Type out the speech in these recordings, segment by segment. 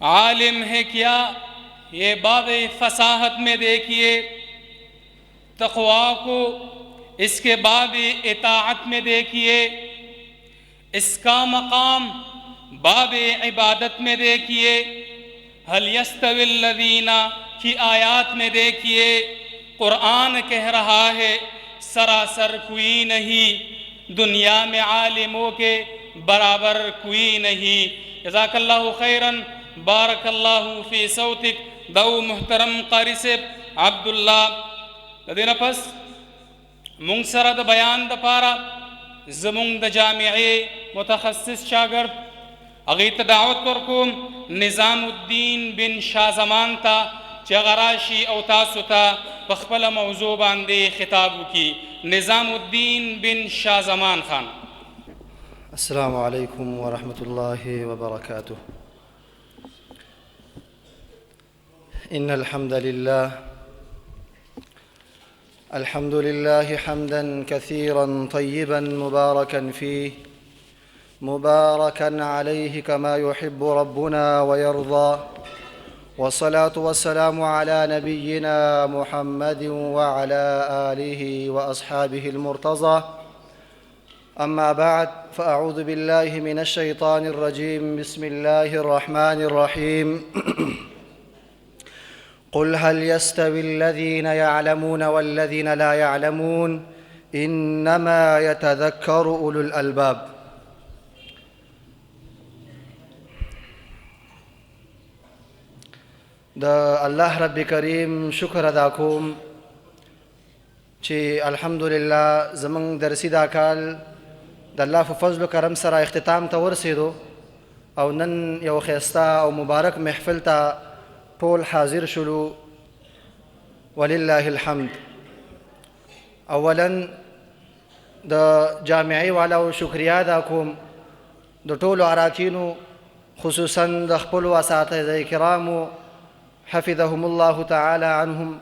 عالم है क्या ये बाब फसाहत में देखिए, तक़वा को इसके बाब इताअत में देखिए, इसका मकाम बाब इबादत में देखिए, हल यस्तविल्लज़ीना की आयात में देखिए। कुरान कह रहा है सरासर कोई नहीं, दुनिया में आलिमों के बराबर कोई नहीं। जज़ाकल्लाहु खैरन, बारकल्लाहु फी सौतिक। दऊ मुहतरम कारी साहब अब्दुल्ला। د دې نه پس مونږ سره د بیان دپاره زمونږ د جامعې متخصص شاګرد هغې ته دعوت ورکوم، نظام الدین بن شاه زمان ته، چې هغه راشي او تاسو ته په خپله موضوع باندې خطاب وکړي. نظام الدین بن شاه زمان خان. السلام عليكم ورحمة الله وبركاته. إن الحمد لله، الحمد لله حمدا كثيرا طيبا مباركا فيه، مباركا عليه كما يحب ربنا ويرضى، والصلاة والسلام على نبينا محمد وعلى آله وأصحابه المرتضى. أما بعد، فأعوذ بالله من الشيطان الرجيم. بسم الله الرحمن الرحيم. قل هل يستوي الذين يعلمون والذين لا يعلمون إنما يتذكر أولو الألباب. د الله رب کریم شکر ادا کوم چې الحمدلله زمونږ درسي دا کال د الله په فضل و کرم سره اختتام ته ورسېدو او نن یو ښایسته او مبارک محفل ته ټول حاضر شولو، ولله الحمد. اولا د جامعې والو شکریا ادا کوم، د ټولو اراکینو، خصوصا د خپلو اساتذه کرامو حفظهم الله تعالی عنهم،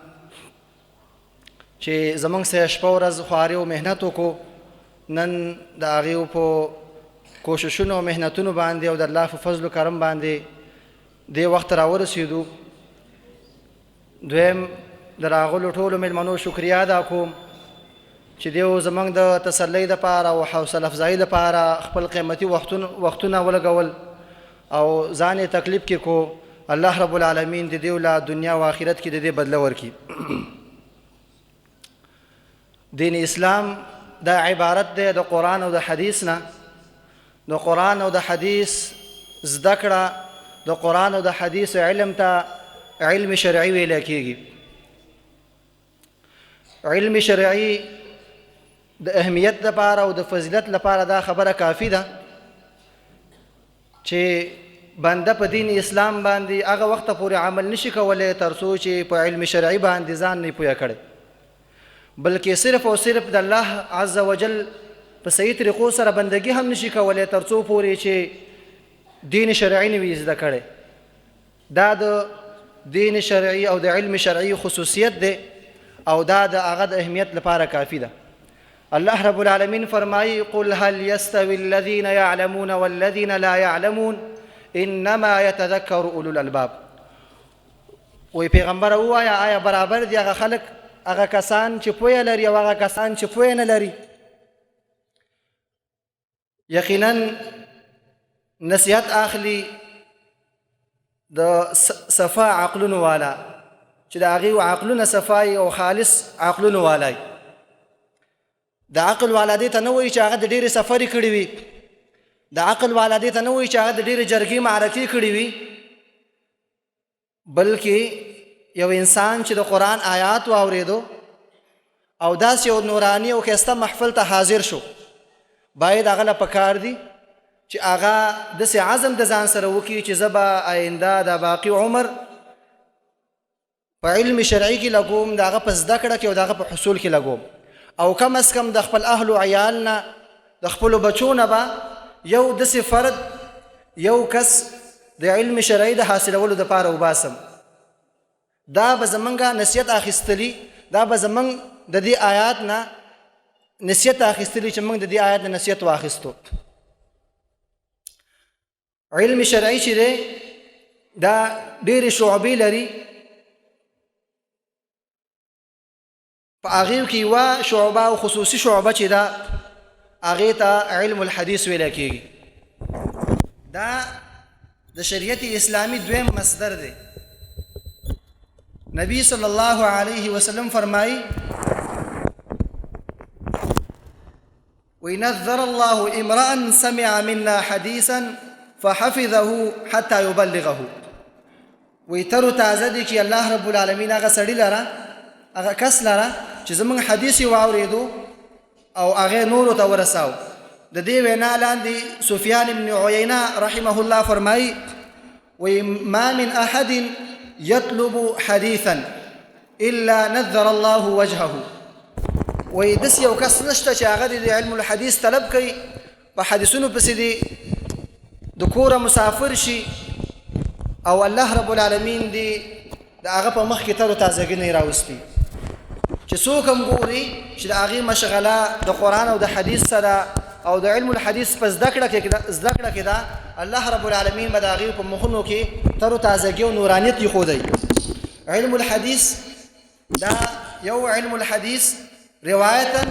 چې زمونږ سره شپه ورځ خواري او محنت وکړو. نن د هغې په کوششونو او محنتونو باندې او د الله په فضل و کرم باندې دې وخت راورسېدو. دویم د راغلو ټولو مېلمنو شکریا ادا کوم چې دیو زمونږ د تسلۍ دپاره او حوصله افزایي لپاره خپل قیمتي وختونه ولګول او ځان یې تکلیف کې کو. الله رب العالمین د دیو له دنیا او آخرت کې د دې بدله ورکړي. دین اسلام دا عبارت دی د قرآن او د حدیث نه. د قرآن او د حدیث زده کړه، د قرآن او د حدیث علم ته علم شرعي ویل کېږي. علم شرعي د اهمیت لپاره او د فضیلت لپاره دا خبره کافي ده چې بنده په دین اسلام باندې هغه وخته پورې عمل نشي کولی تر څو چې په علم شرعي باندې ځان نه پوهه کړي، بلکې صرف او صرف د الله عز وجل په صحیح طریقو سره بندگی هم نشي کولی تر څو پورې چې دین شرعي نه وي زده کړی. دا د دین شرعي او د علم شرعي خصوصیت دی او دا د هغه د اهمیت لپاره کافي ده. الله رب العالمین فرمایي: قل هل يستوي الذين يعلمون والذين لا يعلمون انما يتذكر اولو الالباب. وی پیغمبر ووايه، آیا برابر دي هغه خلک، هغه کسان چې پوهه لري او هغه کسان چې پوهه نه لري؟ یقینا نصیحت اخلي د صفا عقلونو والا، چې د هغې عقلونه صفای او خالص عقلونو والا. د عقل والا دې ته نه وایي چې هغه د ډېرې سفرې کړې وي، د عقل والا دې ته نه وایي چې هغه د ډېرې جرګې معرکې کړې وي، بلکې یو انسان چې د قرآن آیات واورېدو او داسې یو نوراني او ښایسته محفل ته حاضر شو، باید هغه له پکار دي چې هغه داسې عزم د ځان سره وکړي چې زه به آینده د باقي عمر په علم شرعي کې لګوم، د هغه په زده کړه کې او د هغه په حصول کې لګوم، او کم از کم د خپل اهل او عیال نه، د خپلو بچو نه به یو داسې فرد، یو کس د علم شرعي د حاصلولو دپاره وباسم. دا به زمونږ نصیحت اخیستلی، دا به زمونږ د دې آیات نه نصیحت اخیستلی چې موږ د دې آیات نه نصیحت واخیستو. علم شرعي چې دی دا ډېرې شعبې لري. په هغې کې یوه شعبه او خصوصي شعبه چې ده هغې ته علم الحدیث ویل کېږي. دا د شریعت اسلامي دویم مصدر دی. نبی صلی الله علیه وسلم فرمایي وينذر الله امرأ سمع منا حديثا فحفظه حتى يبلغه. وی تر تازه دي چې الله رب العالمین هغه سړی لره، هغه کس لره چې زمونږ حدیث یې واورېدو او هغه نورو ته ورساو. د دې وینا لاندې سفیان بن عیینه رحمه الله فرمایي وی ما من احد يطلب حديثا الا نذر الله وجهه. وی داسې یو کس نشته چې هغه د علم الحدیث طلب کوي، په حدیثونو پسې دي د کوره مسافر شي او الله رب العالمین دی د هغه په مخ کې تر تازګي نه راوستي. چې څوک هم ګوري چې د هغې مشغله د قرآن او د حدیث سره او د علم الحدیث په زده کړه کې ده، الله رب العالمین به د هغې په مخونو کې تر تازګي او نورانیت ایښودی. علم الحدیث دا یو علم الحدیث روایتا،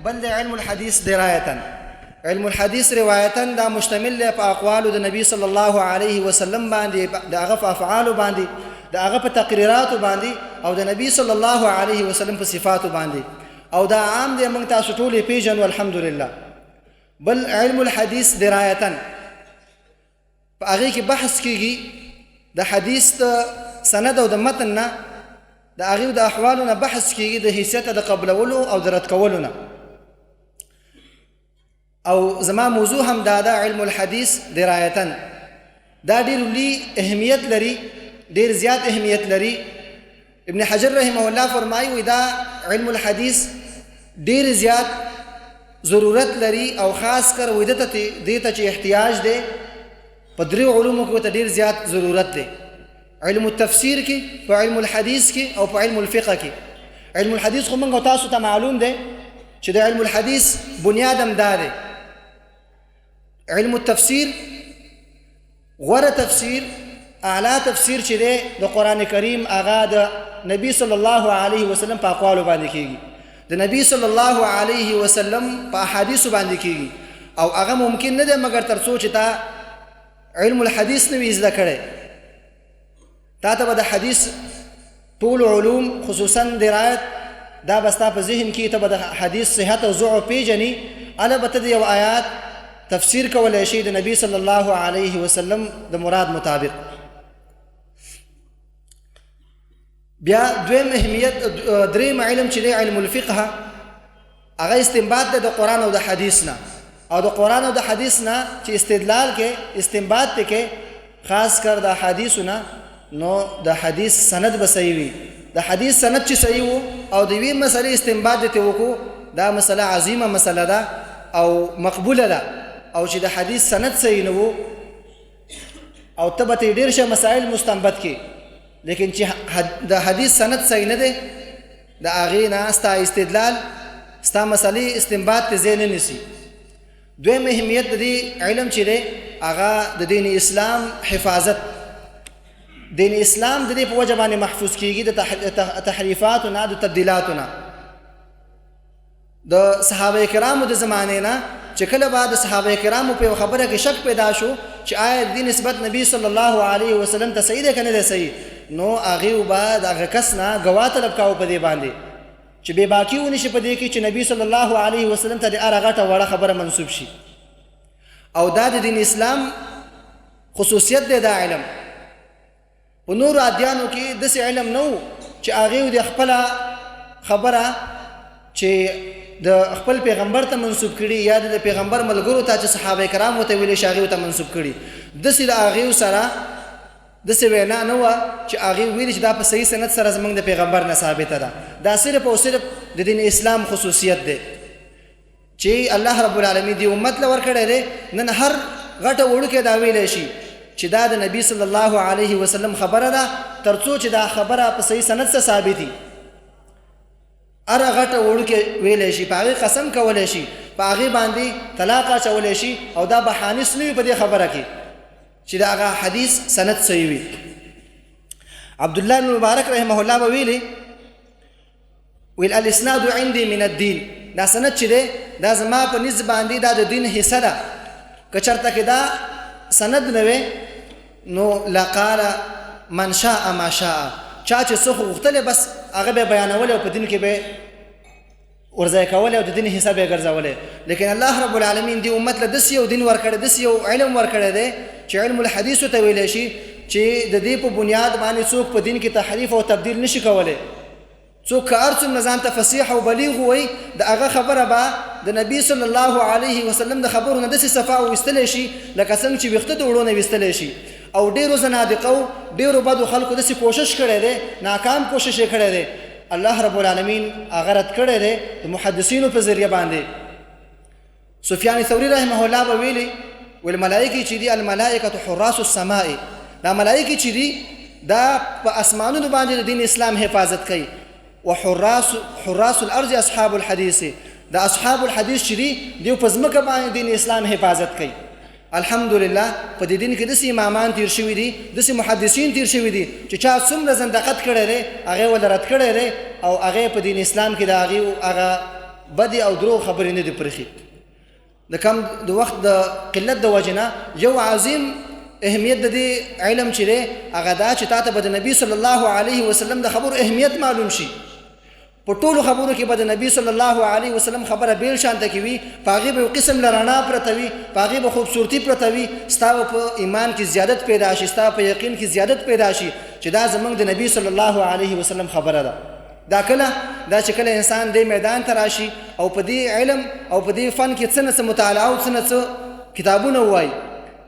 بل د علم الحدیث درایتا. علم الحدیث روایتا دا مشتمل دی په اقوالو د نبی صلی الله علیه وسلم باندې، د هغه په افعالو باندې، د هغه په تقریراتو باندې او د نبی صلی الله علیه وسلم په صفاتو باندې، او دا عام دی موږ تاسو ټول یې پېژنو الحمدلله. بل علم الحدیث درایتا په هغې کې بحث کیږي د حدیث د سند او د متن نه، د هغې د احوالو نه بحث کیږي، د حیثیت د قبلولو او د رد کولو نه. او زما موضوع هم دا ده علم الحدیث درایتا. دا ډېر لوی اهمیت لري، ډېر زیات اهمیت لري. ابن حجر رحمه الله فرمایي وایي دا علم الحدیث ډېر زیات ضرورت لري او خاص کر وایي دې ته چې احتیاج دی په دریو علومو کې ورته ډېر زیات ضرورت دی، علم التفسیر کې، په علم الحدیث کې او په علم الفقه کې. علم الحدیث خو موږ تاسو ته معلوم دی چې د علم الحدیث بنیاد هم دا دی. علم التفسیر غوره تفسیر، اعلی تفسیر چې دی د قرآن کریم هغه د نبی صلی الله علیه وسلم په اقوالو باندې کیږي، د نبی صلی الله علیه وسلم په احادیثو باندې کیږي، او هغه ممکن نه دی مګر تر څو چې تا علم الحدیث نه وي زده کړی. تا ته به د حدیث ټول علوم خصوصا درایت دا به ستا په ذهن کې، ته به د حدیث صحت او ضعف پېژني، هله به ته د یو آیات تفسیر کولی شي د نبی صلی الله علیه وسلم د مراد مطابق. بیا دویم اهمیت، دریم علم چې دی علم الفقه، هغه استنباط دی د قرآن او د حدیث نه، او د قرآن او د حدیث نه چې استدلال کې استنباط دی کې خاص کر د احادیثو نه، نو د حدیث سند به صحیح وي. د حدیث سند چې صحیح وو او د یوې مسئلې استنباط دې ترې وکړو، دا مسئله عظیمه مسئله ده او مقبوله ده. او چې د حدیث سند صحیح نه وو او ته به ترې ډېر شه مسایل مستنبط کړې، لیکن چې د حدیث سند صحیح نه دی د هغې نه ستا استدلال ستا مسئلې استنباط ته ځای نه نیسي. دویم اهمیت د دې علم چې دی هغه د دین اسلام حفاظت. دین اسلام د دې په وجه باندې محفوظ کیږي د تحریفاتو نه، د تبدیلاتو نه. د صحابه کرامو د زمانې نه چې کله به د صحابه کرامو په یو خبره کې شک پیدا شو چې آیا د دې نسبت نبی صلی الله علیه وسلم ته صحیح دی که نه دی صحیح، نو هغې به د هغه کس نه ګواه طلب کاوه په دې باندې چې بې باکي ونه شي په دې کې چې نبی صلی الله علیه وسلم ته د هره غټه وړه خبره منسوب شي. او دا د دین اسلام خصوصیت دی. دا علم په نورو ادیانو کې داسې علم نه و چې هغې د خپله خبره چې د خپل پیغمبر ته منسوب کړي یا د پیغمبر ملګرو ته چې صحابه کرامو ته ویلی شي هغې ته منسوب کړي. داسې د هغې سره داسې وینا نه وه چې هغې ویلي چې دا په صحیح سند سره زموږ د پیغمبر نه ثابته ده. دا صرف او صرف د دین اسلام خصوصیت دی چې الله رب العالمین دی امت له ورکړی دی. نن هر غټه وړوکی دا ویلی شي چې دا د نبی صلی الله علیه وسلم خبره ده، تر څو چې دا خبره په صحیح سند سره ثابتي. هره غټه وړوکی ویلی شي، په هغې قسم کولی شي، په هغې باندې طلاق اچولی شي، او دا به حانث نه وي په دې خبره کې چې د هغه حدیث سند صحیح وي. عبد الله بن مبارک رحمه الله به ویلي، ویل الاسناد عندي من الدين، دا سند چې دی دا زما په نزد باندې دا د دین حصه ده، که چېرته کې دا سند نه وی نو لقال من شاء ما شاء، چا چې څه غوښتلی بس هغه به بیانولی او په دین کې به ورځای کولی او د دین حصه به یې ګرځولی. لیکن الله رب العالمین دې امت له داسې یو دین ورکړی، داسې یو علم ورکړی دی چې علم الحدیث ته ویلی شي، چې د دې په بنیاد باندې څوک په دین کې تحریف او تبدیل نشي کولی. څوک که هر څومره ځان ته فصیح او بلیغ ووایي، د هغه خبره به د نبی صلی الله علیه وسلم د خبرو نه داسې صفا ویستلی شي لکه څنګه چې ویښته د اوړو نه ویستلی شي. او ډېرو زنادقو، ډېرو بدو خلکو داسې کوشش کړی دی، ناکام کوشش یې کړی دی، الله رب العالمین هغه رد کړی دی د محدثینو په ذریعه باندې. سفیان ثوری رحمه الله به ویلي، ویل ملایکې چې دي، الملائکة حراس السماء، دا ملایکې چې دي دا په اسمانونو باندې د دین اسلام حفاظت کوي، وحراس حراس الارض اصحاب الحدیث، د اصحاب الحدیث چې دي دیو په ځمکه باندې دین اسلام حفاظت کوي. الحمدلله په دې دین کې داسې امامان تیر شوي دي، داسې محدثین تیر شوي دي چې چا څومره زندقت کړی دی هغې ول رد کړی دی، او هغې په دین اسلام کې د هغې هغه بدې او دروغ خبرې نه دي پرېښي. د کم د وخت د قلت د وجې نه یو عظیم اهمیت د دې علم چې دی هغه دا چې تا ته به د نبی صلی الله علیه وسلم د خبرو اهمیت معلوم شي. په ټولو خبرو کې به د نبی صلی الله علیه وسلم خبره بیل شانته کې وي، په هغې به یو قسم له رڼا پرته وي، په هغې به خوبصورتي پرته وي، ستا به په ایمان کې زیادت پیدا شي، ستا په یقین کې زیادت پیدا شي چې دا زمونږ د نبی صلی الله علیه وسلم خبره ده. دا کله دا چې کله انسان دې میدان ته راشي او په دې علم او په دې فن کې څه نه څه مطالعه او څه نه څه کتابونه ووایي.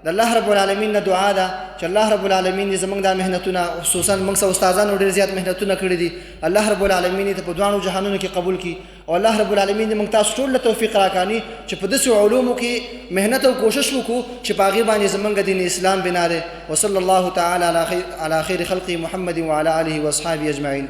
د الله رب العالمین نه دعا ده چې الله رب العالمین دې زمونږ دا محنتونه، خصوصا موږ سره استادانو ډېر زیات محنتونه کړي دي، الله رب العالمین دې په دواړو جهانونو کې قبول کړي، او الله رب العالمین دې موږ تاسو ټول له توفیق راکاني چې په داسې علومو کې محنت او کوشش وکړو چې په هغې باندې زمونږ دین اسلام بنا دی. وصلی الله تعالی علی خیر خلقه محمد وعلى آله واصحابه اجمعین.